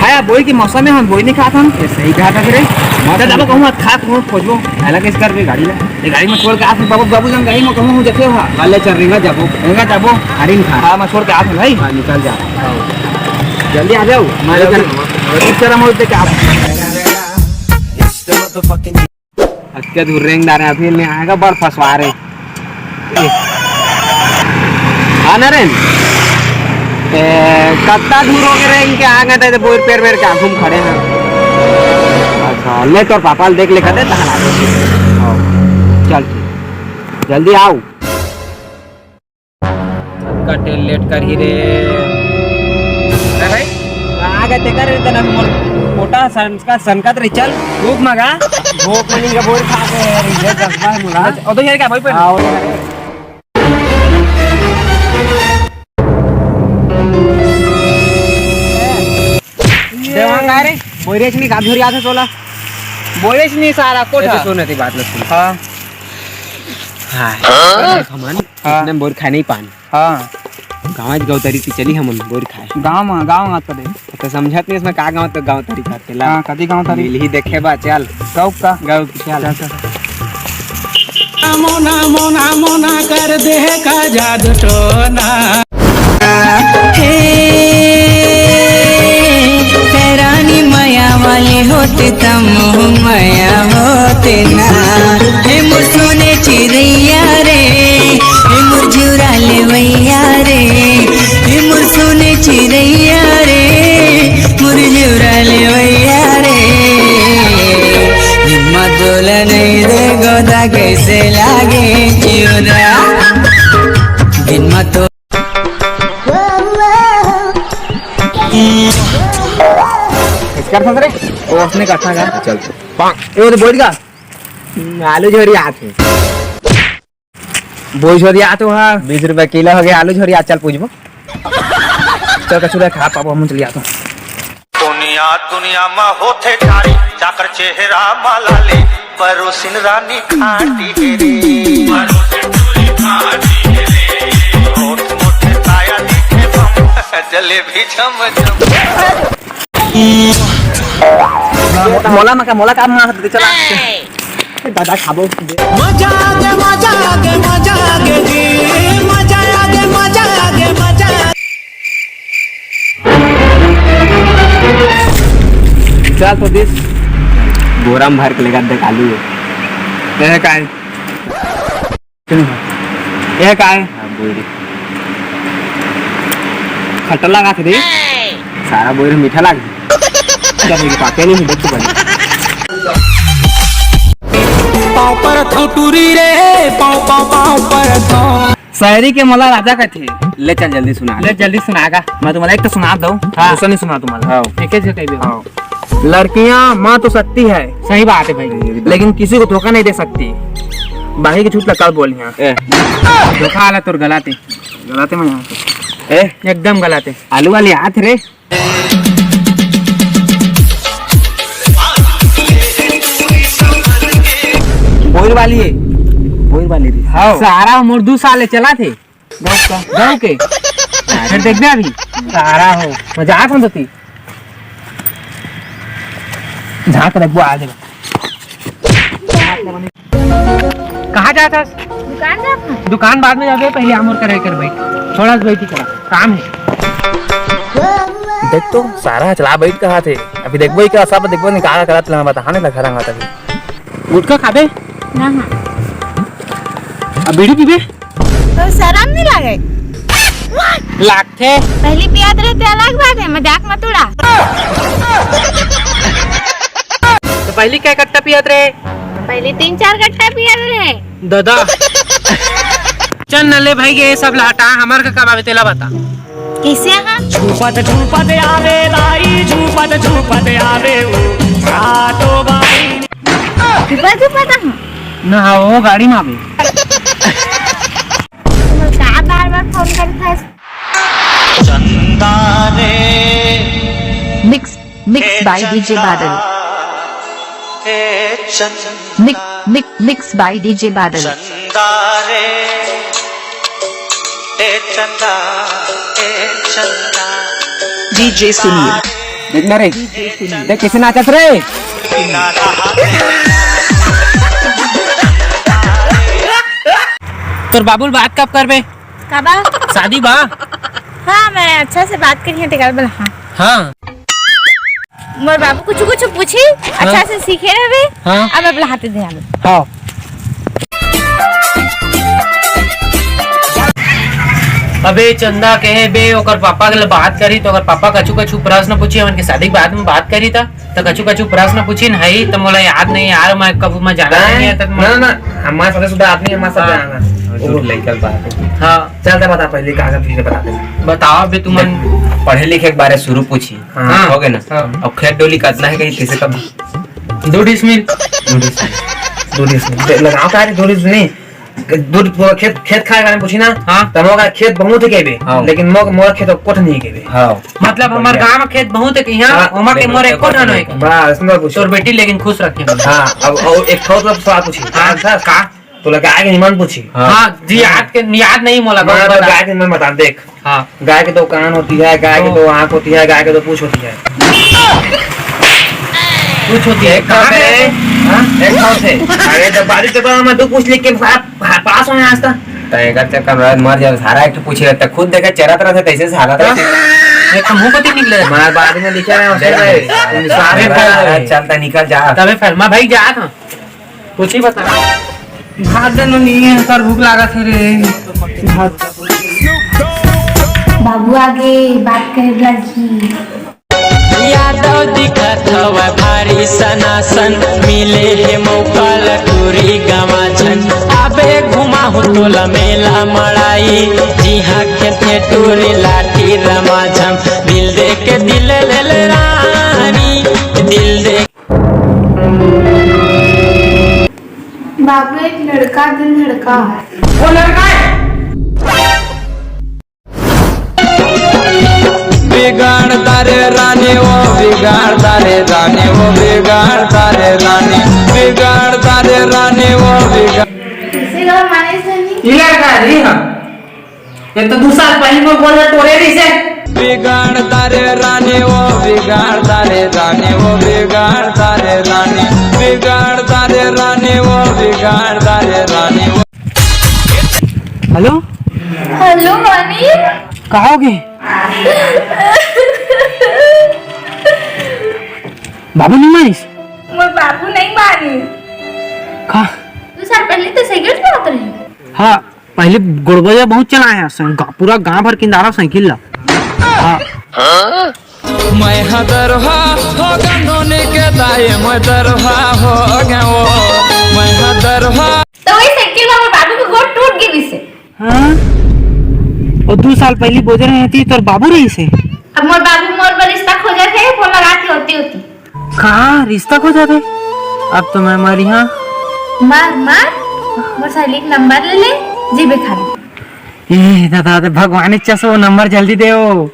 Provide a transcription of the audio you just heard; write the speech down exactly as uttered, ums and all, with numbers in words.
ए, बोई के मौसम में हम बोई नहीं खात हन। ये सही कहा था रे। मत जाबो कहूँ, मत खात हूँ, खोजबो। पहला किस कर भी गाड़ी ला। ये गाड़ी में छोड़ के आत हूँ, बाबू, बाबू जन गाड़ी में कहूँ, हूँ, जथे हुआ। वाले चल रेंगा जाबो। रेंगा जाबो। गाड़ी में खा। हाँ, मैं छोड़ के आत हूँ भाई। हाँ, निकल जा। जल्दी आ जाओ। मैं जल्दी। जल्दी चला, मैं देख के आप। अतका दूर रेंग डारे, अभी नहीं आएगा, बड़ फंसवा रहे। हाँ ना रे, ए, कत्ता दूर हो गए रेंग के आ गए थे, बोर पेर पेर के आंखों में खड़े हैं। अच्छा, ले तोर पापा ल देख ले, कदे तहन आ गए। हाँ, चल ठीक, जल्दी आओ। कटे लेट कर ही रे। अरे भाई, आ गए तेकर रे, तना मोर कोटा सनका सनकत रे, चल। भूख मगा। भूख मनी का बोर खा के यार, ये जज्बा है मुला। ओ तो यार क्या भाई पर? हाँ, वो तो यार। देवांग का रे? बोरेच नहीं, गाधुर याद है तोला? बोरेच नहीं सारा कोठा। सुन ती बात ल सुन। हाँ। हाँ। हमन हाँ। इतने बोर खाए नहीं पान। हाँ। गाँव गौतरी ती चली हमन बोर खाए। गाँव में, गाँव में आता दे। तो समझत नहीं इसमें का गाँव तो गाँव तरी करते ला। हाँ, कदी गाँव तरी? मिल ही देखे बा, चल। गाँव का? गाँव की चल। चल, चल, चल। मोना, मोना, मोना कर दे का जादू टोना। हे, रानी मया वाली होते तम मया होते ना। हे मोर सोने चिड़ैया रे, हे मोर जुरा लेवैया रे, हे मोर सोने चिड़ैया रे, मोर जुरा लेवैया रे। हिम्मत बोला नहीं रे गोदा कैसे लागे चिउरा। दिन मा तो कर फंस रे। ओ, अपने कथा का। चल। ए, वो तो बोल का? आलू झोरी आत हे। बोई झोरी आत हो, हाँ। बीस रुपया किलो हो गया आलू झोरी, आज चल पूछबो। चल कचुरा खा पाबो, हम चल जातो। दुनिया, दुनिया मा होथे जारी, जाकर चेहरा मा लाली, परोसिन रानी खाटी हे रे। परोसिन पूरी खाटी हे रे। होठ मोटे काया दिखे बम, जलेबी झम झम। मोला मका, मोला का मार दे, चला। ए, दादा खाबो। मजा आ गया, मजा आ गया, मजा आ गया जी, मजा आ गया, मजा आ गया, मजा आ गया। चल तो दिस। बोरा में भर के लेकर देख आलू है। ये है काय? ये है काय? हाँ, बोरी। खट्टा लगा थे रे। सारा बोरी मीठा लग। क्या बोरी पाके नहीं है, देख तो बने। पाँव पर थौटुरी रे, पाँव, पाँव, पाँव पर थौ। शायरी के मोला राजा कथे। ले चल जल्दी सुना। ले जल्दी सुनागा। मैं तुम्हारा एक तो सुना दो। हाँ। दूसरा नहीं सुना तुम्हारा। हाँ। एक ही से कह दो। हाँ। लड़कियाँ माँ तो सकती है। सही बात है भाई। लेकिन किसी को धोखा नहीं दे सकती। बाकी की छूट ला कल बोल यहाँ। ए। धोखा आला तोर गलाते। गलाते में यहाँ। ए। एकदम गलाते। आलू वाली हाथ रे। बोर वाली है। बोर वाली रे। हाँ। सारा मोर दू साल ले चला थे। गाँव के। फिर देखना अभी। सारा हो। मजाक हम तो थी। झाँक रखबो आ जाएगा। कहाँ जात हस? दुकान जात हूँ। दुकान बाद में जाबे, पहले आमोर करे कर बैठ। थोड़ा सा बैठी करा, काम है। देख तो, सारा चला बैठ कहा थे। अभी देखबो ही का, सब देखबो नहीं, का करत ले, बताने लगा रंगा तभी। गुटखा खाबे? ना, हाँ। अब बीड़ी पीबे? तो शरम नहीं लागे? लागथे। पहली पियात रहे ते अलग बात है, मजाक मत उड़ा। तो पहली क्या कट्टा पियात रहे? पहली तीन चार कट्टा पियात रहे। दादा। चल न ले भाई, ये सब ला हटा, हमर का कब आवे तेला बता। कैसे हाँ? झूपत झूपत आवे दाई, झूपत झूपत आवे ऊ, आ तो बाई। झूपत झूपत हाँ? ना, वो गाड़ी में आवे। तुम का बार बार फोन करत हस? चंदा रे। Mix, mix by D J बादल। Mix, mix, mix by D J बादल। चंदा रे, ए चंदा, ए चंदा। D J Sunil. देख ना रे, देख कैसे नाचत रे। तोर बाबू ले बात कब करबे? का बा? शादी बा। हाँ, मैं अच्छा से बात करिए तेकर बला। हाँ। हाँ। मोर बाबू कुछ कुछ पूछी, अच्छा से सीखे रहबे। हाँ। अब अब लहाते दे आबे। हाँ। अबे चंदा कहे बे, ओकर पापा के ले बात करी तो ओकर पापा कछु कछु प्रश्न पूछी, हमन के शादी के बाद में बात करी था। तो कछु कछु प्रश्न पूछिन हई, तो मोला याद नहीं यार, मैं कब मैं जाना नहीं है, तब ना, ना, ना, हमारे साथ सुधा आदमी, हमारे साथ हाँ। जाना। वो जो लइका बात है। हाँ। चल, तो बता, पहले कहाँ से पूछे, बता दे। बताओ बे तुमन। देख, पढ़े लिखे के बारे शुरू पूछी। हाँ। हो गए ना? हाँ। अब खेत डोली कतना है, कहीं किसे कब? दो डिसमिल। दो डिसमिल। दो डिसमिल। दे, लगाओ का रे, दो डिसमिल नहीं। दो, दो खेत, खेत खाए का पूछी ना? हाँ। तो मोर खेत बहुत है केबे, हाँ। लेकिन मोर, मोर खेत कोठ नहीं केबे। हाँ। मतलब हमार बढ़िया। गांव में खेत बहुत है कि यहाँ, हाँ। ओमा के मोर एको ठन होए। बस, इतना पूछो। तोर बेटी लेकिन खुश रखे। हाँ, अब, अब एक ठो तो सवाल पूछी। हाँ, था? का? तोला गाय के निमन पूछी। हाँ। हाँ, जी, याद के, याद नहीं मोला, मैं बता। गाय के निमन बता, देख। हाँ। गाय के दो कान होती है, गाय के दो आँख होती है, गाय के दो पूछ होती है। पूछ होती है, कहाँ पे है? हाँ? एक ठो से। अरे, तो बारिश के तो मैं दो पूछ लिख के साथ पास होने आज तक। तो एक चक्कर में मर जाओ, सारा एक ठो पूछे रहता, खुद देखे चरत रहते, तैसे से हालत रहते। एक तो मुंह को नहीं निकले। हमारे बाद में लिखे रहे हैं, उसके चल, भाई। सारे चल, चलता निकल जा। तबे फिर मैं भाई जा था। कुछ ही बता। भात दे नो, नहीं है सर, भूख लागत है रे। भात। बाबू आगे बात करे ला जी। यादव दिखत हवय भारी सनासन, मिले हे मौका ल टूरी गंवाझन। आबे घुमाहूं तोला मेला मड़ाई, जिहां खेलथे टूरी लाठी रमाझम। दिल दे के दिल ले ले रानी, दिल दे बाबू, एक लड़का दिल धड़का है। वो लड़का है। बिगाड़ता रे रानी वो, बिगाड़ता रे रानी वो, बिगाड़ता रे रानी, बिगाड़ता रे रानी वो, बिगाड़- किसी का माने से नहीं। ये लड़का है, जी हाँ। ये तो दू साल पहले में बोल रहे, टोले नहीं से। बिगाड़ता रे रानी वो, बिगाड़ता रे रानी वो, बिगाड़ता रे रानी, बिगाड़ता रे रानी वो, बिगाड़ता रे रानी वो। हेलो। Hello, money. का होगे? बाबू नहीं मानिस? मोर बाबू नहीं मानिस। का? दू साल पहले तो साइकिल चलावत रहे। हाँ। पहले गोड़बैया बहुत चलाए हे, सं-, गा-, पूरा गांव भर किंदारा साइकिल ला। हाँ। मैं हदरहा हो गंदोनी के दाई, मैं दरहा हो गया वो, मैं हदरहा। तो वही साइकिल में मोर बाबू के गोड़ टूट गई से। हाँ? और दू साल पहले बोजे रहे थी, तोर बाबू रहिसे। अब मोर बाबू मोर बर रिश्ता खोजत हे, फोन लगा के होती होती। का रिश्ता खोजत हे? अब तो मैं मरिहा। मार, मार, मोर सहेली के नंबर ले ले, जीबे खाली। ए दादा, दे भगवान इच्छा से वो नंबर जल्दी दे वो।